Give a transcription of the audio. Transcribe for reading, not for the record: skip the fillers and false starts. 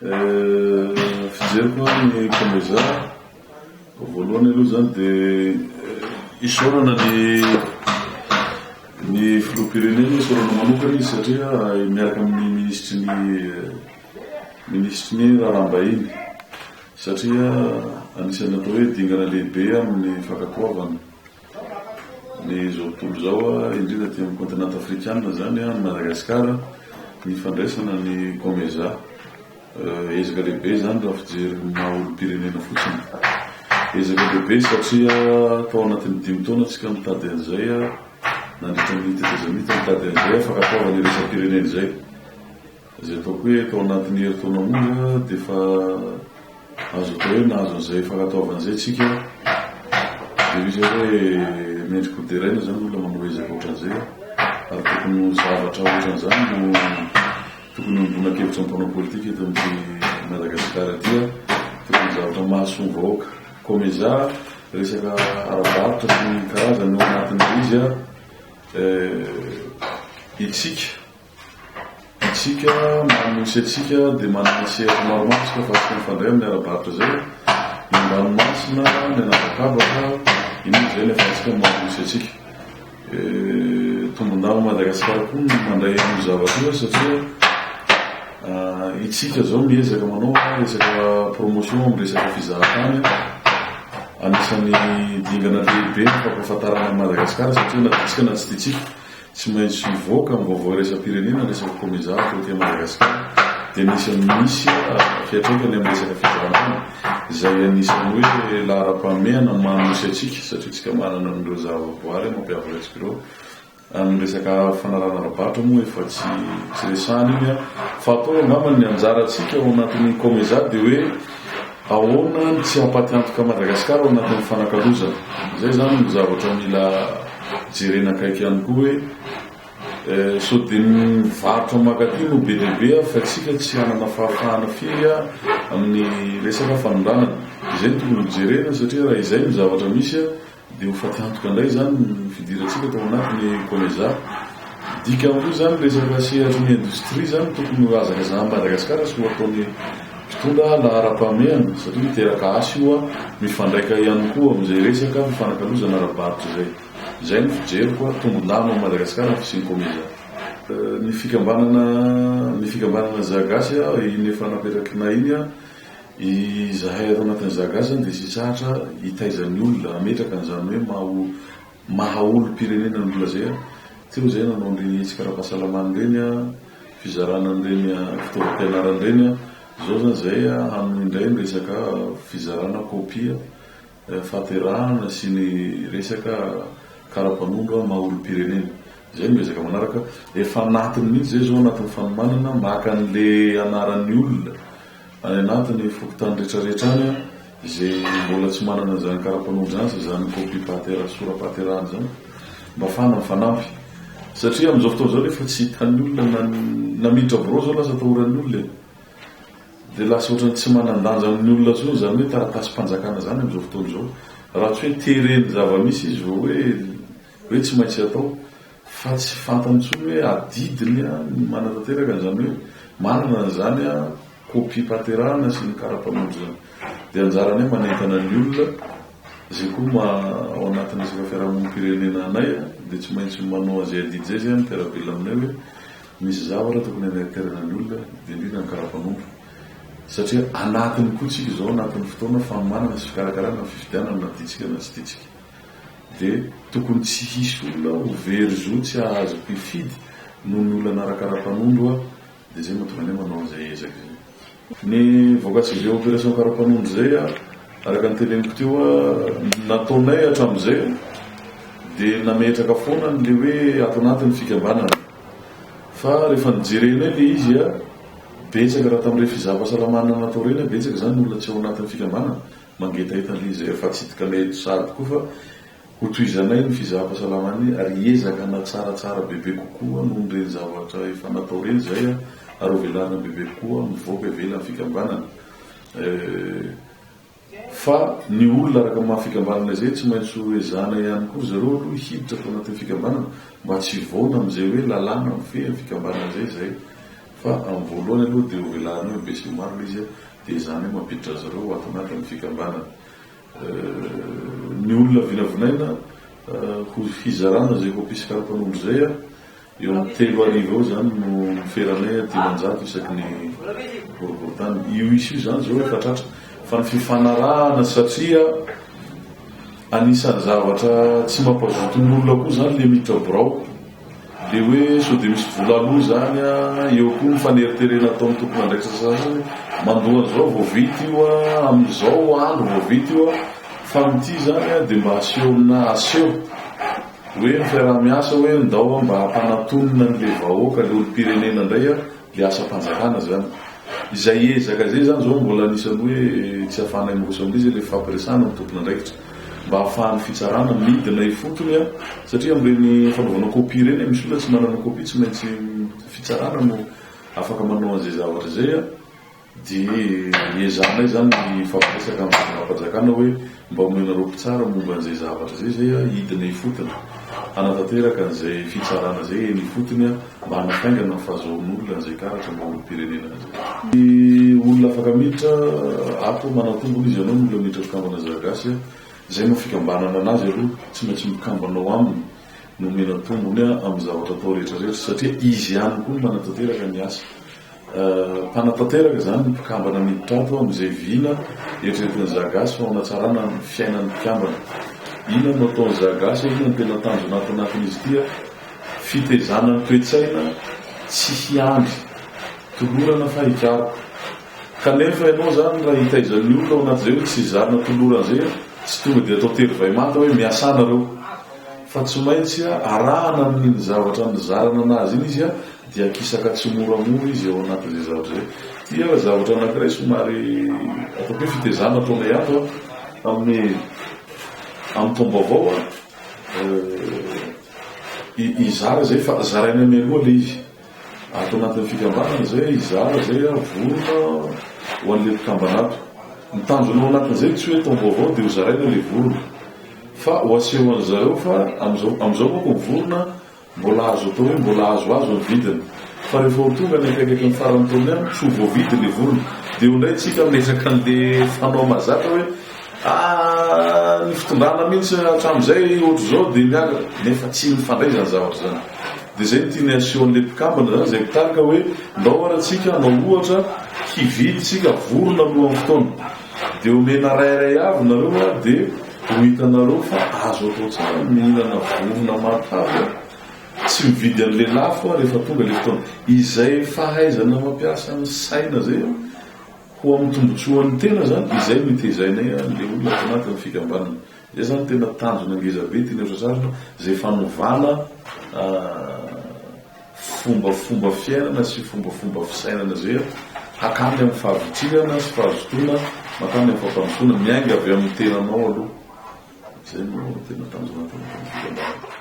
Fijeriko ny Comeza, voalohany aloha izany dia isaorana ny ny filoham-pirenena, isaorana manokana izy satria miaraka amin'ny minisitry ny minisitry ny raharaham-bahiny satria anisan'ny atao hoe dingana lehibe amin'ny fankatoavana ny izao tontolo izao, indrindra aty amin'ny kontinanta afrikana izany, any Madagasikara, ny fandraisana ny Comeza. Ezaka lehibe izany raha fijery ny maha olom-pirenena fotsiny. Ezaka lehibe satria tao anatin'ny dimy taona tsika nitady an'izay, nandritra ny tetezamita nitady an'izay fankatoavana iraisam-pirenena izay. Izay ataoko hoe tao anatin'ny herintaona monja dia efa azo atao hoe nahazo an'izay fankatoavana izay tsika. Dia misy hoe mendrika ho deraina izany ny olona manao ezaka ohatran'izay ary tokony ho zavatra ohatran'izany no tokony hiombona-kevitra amin'ny mpanao politika eto amin'ity Madagasikara ity. Tokony zavatra mahasoa ny vahoaka. Comeza, resaka ara-barotra sy ny karazany ao anatin'ilay izy, isika. Isika manosy antsika dia manana sehatra maromaro isika fa tsy mifandray amin'ny ara-barotra izay, ny an-dranomasina, ny an'habakabaka, iny moa izay ny ahafahantsika manosy antsika. Tombondava Madagasikara koa no mandray an'io zavatra io satria isika izao miezaka manao resaka promotion amin'ny resaka fizahantany, anisan'ny dingana lehibe ny fampahafantarana an'i Madagasikara satria na tiantsika na tsy tiantsika, Tsy maintsy hivoaka ny vaovao iraisam-pirenena ny resaka Comeza atao aty Madagasikara dia anisan'ny misy fiantraikany amin'ny resaka fizahantany izay anisan'ny hoe laharam-pahamehana manosy antsika satria tsika manana an'ireo zavaboary mampiavaka antsika ireo. Amin'ny resaka fanarahana ara-barotra moa efa tsy tsy resahana iny fa atao angamba ny anjarantsika ao anatin'ny Comeza dia hoe ahoana ny tsy hampaty antoka Madagasikara ao anatin'ny fanakalozana. Izay izany no zavatra mila jerena akaiky ihany koa hoe sao dia ny varotra mankaty no be dia be fa tsika tsy hanana fahafahana firy amin'ny resaka fanondranana. Izay no tokony ho jerena satria raha izay no zavatra misy dia ho faty antoka indray izany ny fidirantsika tao anatin'ny Comeza. Dikany koa izany resaka sehatry ny indostria izany tokony ho hazakazahan'i Madagasikara sy ho ataon'ny mpitondra laharam-pahamehana satria miteraka asa io, mifandraika ihany koa amin'izay resaka fifanakalozana ara-barotra izay. Izay no fijeriko, tombon-dahiny ho an'i Madagasikara ny fisian'ny Comeza. Ny fikambanana ny fikambanana Zagasy iny efa napetrakinay iny, izahay ato anatin'ny Zagasy izany dia tsy hitsahatra hitaiza ny olona, hametraka an'izany hoe maha maha olom-pirenena ny olona izay. Teo izay nanao an'ireny hetsika ara-pahasalamana ireny, fizarana an'ireny fitaovam-pianarana ireny. Izao izany izay hanohy indray ny resaka fizarana kopia fahaterahana sy ny resaka kara-panondro maha olom-pirenena. Izay no ezaka manaraka. Efa anatiny mihitsy izay izao anatin'ny fanomanana maka an'ilay anaran'ny olona any anatin'ny fokontany rehetrarehetra any izay mbola tsy manana an'izany kara-panondro izany sy izany kopia-pahatera sora-pahaterahana izany mba ahafahana mifanampy. Satria amin'izao fotoana izao nefa tsy hitan'ny olona na na miditra birao izao lasa atahoran'ny olona e. Dia lasa ohatran'ny tsy manan-danja amin'ny olona intsony izany hoe taratasim-panjakana izany amin'izao fotoana izao. Raha tsy hoe teren'ny zava-misy izy vao hoe hoe tsy maintsy atao. Fa tsy fantany intsony hoe adidiny ny manatanteraka an'izany hoe manana an'izany kopia-pahaterahana sy ny kara-panondro izany. Dia anjaranay manentana ny olona izay koa ma ao anatin'ny resaka fiarahamonim-pirenena anay dia tsy maintsy manao an'izay adidy izay izay amin'ny mpiara-belona aminay hoe misy zavatra tokony hanaterana ny olona dia indrindra ny kara-panondro satria anatiny koa tsika izao anatin'ny fotoana fanomanana sy fikarakarana ny fifidianana na tiantsika na tsy tiantsika dia tokony tsy hisy olona ho very zo tsy hahazo mpifidy noho ny olana ara-kara-panondro dia izay mahatonga anay manao an'izay ezaka izay. Ny vokatr'izay opération kara-panondro izay, araka ny teneniko teo, nataonay hatramin'izay dia nametraka foana an'ilay hoe ato anatin'ny fikambanana. Fa rehefa nojerenay ilay izy, betsaka raha tamin'ireny fizaham-pahasalamana natao ireny, betsaka izany ny olona tsy ao anatin'ny fikambanana, mangetaheta an'ilay izy. Efa atsidikanay eto sahady koa fa Hotohizanay ny fizaham-pahasalamany ary hiezaka hanatsaratsara bebe kokoa noho ireny zavatra efa natao ireny izahay ary hovelarina bebe kokoa mivoaka ivelan'ny fikambanana. Fa ny olona araka ny maha fikambanana izay tsy maintsy ho ezahana ihany koa ry zareo aloha hiditra ato anatin'ny fikambanana mba tsy hivaona amin'izay hoe lalàna mifehy ny fikambanana izay izahay. Fa amin'ny voalohany aloha dia hovelarina hoe besinimaro ilay izy dia izany hoe mampiditra azy ireo ato anatin'ny fikambanana. Ny olona vinavinaina ho hizarana izay ho mpisy karapanondro izay eo amin'ny 3000 eo izany no miferanay 500 isaky ny boriborintany. Io isa io izany izao efa tratra fa ny fifanarahana satria anisan'ny zavatra tsy mampazoto ny olona koa izany ilay miditra birao. Le hoe sao dia misy vola aloa izany an, eo koa ny faneriterena ataon'ny tompon'andraikitra sasany, mandoa an'izao vao vita io an, amin'izao andro vao vita io an, fa amin'ity izany an dia mba asehona aseho hoe ny fiaraha-miasa hoe ndao an mba hampanatonina an'ilay vahoaka, ilay olom-pirenena indray an, ilay asam-panjakana izany. Izay ezaka izay izany izao mbola anisan'ny hoe tsy ahafahanay miroso amin'ilay izy ilay fifampiresahana amin'ny tompon'andraikitra mba ahafahan'ny fitsarana midina ifotony satria amin'ireny fanaovana copie ireny misy olona tsy manana copie tsy maintsy fitsarana no afaka manao an'izay zavatra izay. Dia iezahanay izany ny hifampiresaka amin'ny fitondram-panjakana hoe mba omenareo mpitsara momba an'izay zavatra izay izay hidina ifotony hanatanteraka an'izay fitsarana izay eny ifotony mba hanafaingana ny fahazoan'olona an'izay karatra maha olom-pirenena an'izay. Ny olona afaka miditra ato manan-tombony izy ianao no olona miditra mpikambana Zagasy izay no fikambanana anazy aloha tsy maintsy mikambana ao aminy no omena tombony amin'ny zavatra atao rehetra rehetra satria izy ihany koa no manatanteraka ny asa. Mpanatanteraka izany ny mpikambana miditra ato amin'izay vina eritreretin'ny Zagasy fa hanatsarana ny fiainan'ny mpikambana. Inona no ataon'ny Zagasy, inona no tena tanjona ato anatin'izy ity? Fitaizana ny toe-tsaina tsy hiandry tolorana fa hikaroka. Kanefa ianao izany raha hitaiza ny olona ao anatin'izay hoe tsy hizarina tolorana izay, tsy tonga dia atao tery vay manta hoe miasà nareo. Fa tsy maintsy arahana amin'iny zavatra nizarana anazy iny izy dia akisaka tsimoramora izy ao anatin'izay zavatra izay. Ity ara zavatra anankiray somary ataoko hoe fitezana ataonay ato an, amin'ny amin'ny taom-baovao an, hizara izay fa zaraina mialoha ilay izy. Ato anatin'ny fikambanana izay hizara izay an, vorona ho an'ilay mpikambana ato. Ny tanjona ao anatin'izay tsy hoe taom-baovao dia ho zaraina ilay vorona fa ho aseho an'zareo fa amin'izao amin'izao manko ny vorona Mbola azo atao hoe mbola azoazo ny vidiny. Fa rehefa ho tonga any akaikaikin'ny faran'ny taona any, tsy ho voavidy ilay vorona. Dia eo indray tsika miresaka an'ilay fanao mahazatra hoe, ah, ny fitondrana mihitsy hatramin'izay ohatr'izao dia miakatra. Nefa tsy mifandray izany zavatra izany. Dia izay no tiany aseho an'ilay mpikambana izany, izay mpitarika hoe, ndao ary tsika hanao ohatra, hividy tsika vorona alohan'ny fotoana. Dia omena rairay avy nareo dia ho hitanareo fa azo atao tsara ny mihinana vorona matavy a! Tsy mividy an'le lafo aho rehefa tonga le fotoana. Izay fahaizana mampiasa ny saina zay ho amin'ny tombotsoan'ny tena zany, izay no itezainay an'le olona ato anatin'ny fikambanana. Izay zany tena tanjona ngeza be tiana hotratrarina, izay fanovana fombafomba fiainana sy fombafomba fisainana izay hakany amin'ny fahavitrihana sy fahazotoana mankany amin'ny fampandrosoana miainga avy amin'ny tenanao aloha. Izay no tena tanjona ato anatin'ny fikambanana.